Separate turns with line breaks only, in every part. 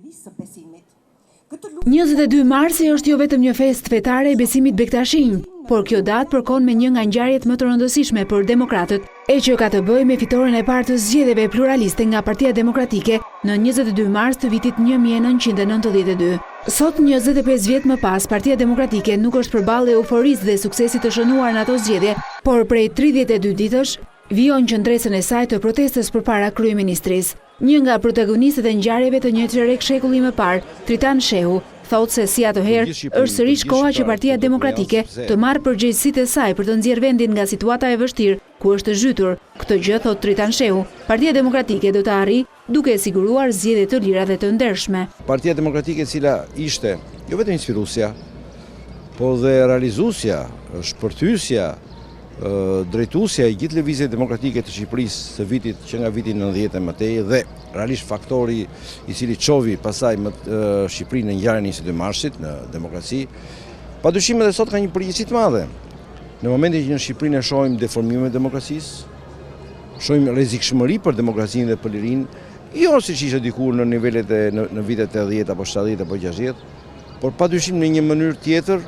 lirisë së besimit.
22 marsi është jo vetëm një festë fetare e besimit bektashinj, por kjo datë përkon me një nga ngjarjet më të rëndësishme për demokratët, e që ka të bëjë me fitoren e parë të zgjedhjeve pluraliste nga Partia Demokratike në 22 mars të vitit 1992. Sot, 25 vjet më pas, Partia Demokratike nuk është përballë euforisë dhe suksesit të shënuar në ato zgjedhje, por prej 32 ditësh vijon qëndresën e saj të protestës përpara kryeministrisë. Një nga protagonistët e ngjarjeve të një çerek shekulli më parë, Tritan Shehu, thotë se si atëherë është sërish koha që Partia Demokratike të marrë përgjegjësitë e saj për të nxjerrë vendin nga situata e vështirë ku është zhytur. Këtë gjë, thotë Tritan Shehu, Partia Demokratike do ta arrijë duke siguruar zgjedhje të lira dhe të ndershme.
Partia Demokratike e cila ishte jo vetëm inspiruesja, po dhe realizuesja, shpërthyesja, drejtuesja e gjithë lëvizjes demokratike të Shqipërisë së vitit që nga viti 90 e më tej dhe realisht faktori i cili çovi pastaj më Shqipërinë në ngjarjen e 22 marsit në demokraci, padyshim edhe sot ka një përgjegjësi të madhe. Në momentin që në Shqipëri ne shohim deformime të demokracisë, shohim rrezikshmëri për demokracinë dhe për lirinë, jo siç ishte dikur në nivelet e në, në vitet 80 apo 70 apo 60, por padyshim në një mënyrë tjetër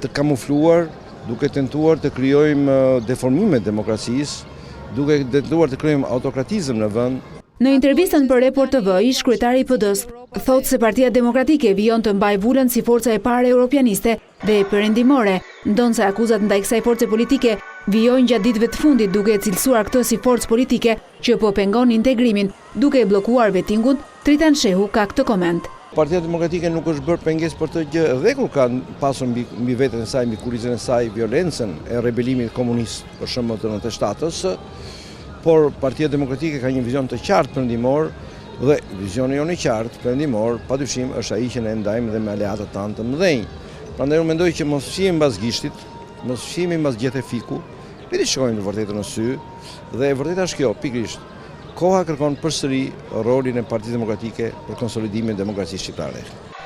të kamufluar, duke tentuar të krijojmë deformime të demokracisë, duke tentuar të krijojmë autokratizëm në vend.
Në intervistën për Report TV, ish kryetari i PD-së thotë se Partia Demokratike vijon të mbajë vulën si forca e parë europianiste dhe perëndimore, ndonëse akuzat ndaj kësaj force politike vijojnë gjatë ditëve të fundit duke e cilësuar këtë si forcë politike që po pengon integrimin, duke e bllokuar vetingun, Tritan Shehu ka këtë koment.
Partia Demokratike nuk është bërë pengesë për këtë gjë dhe kur ka pasur mbi mbi veten e saj, mbi kurrizin e saj violencën e rebelimit komunist, për shembull të 97-ës, por Partia Demokratike ka një vizion të qartë perëndimor dhe vizioni jonë i qartë perëndimor padyshim është ai që ne ndajmë dhe me aleatët tanë të mëdhenj. Prandaj unë mendoj që mos fshihemi mbas gishtit, mos fshihemi mbas gjethe fiku, le të shikojmë të vërtetën në sy dhe e vërteta është kjo, pikërisht. Koha kërkon përsëri rolin e Partisë Demokratike për konsolidimin e demokracisë shqiptare.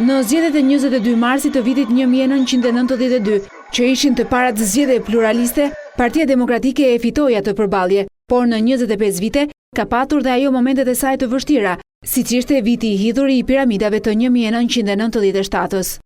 Në zgjedhjet e 22 marsit të vitit 1992, që ishin të parat zgjedhje pluraliste, Partia Demokratike e fitoi atë përballje, por në 25 vite ka patur dhe ajo momentet e saj të vështira, siç ishte viti i hidhur i piramidave të 1997-ës.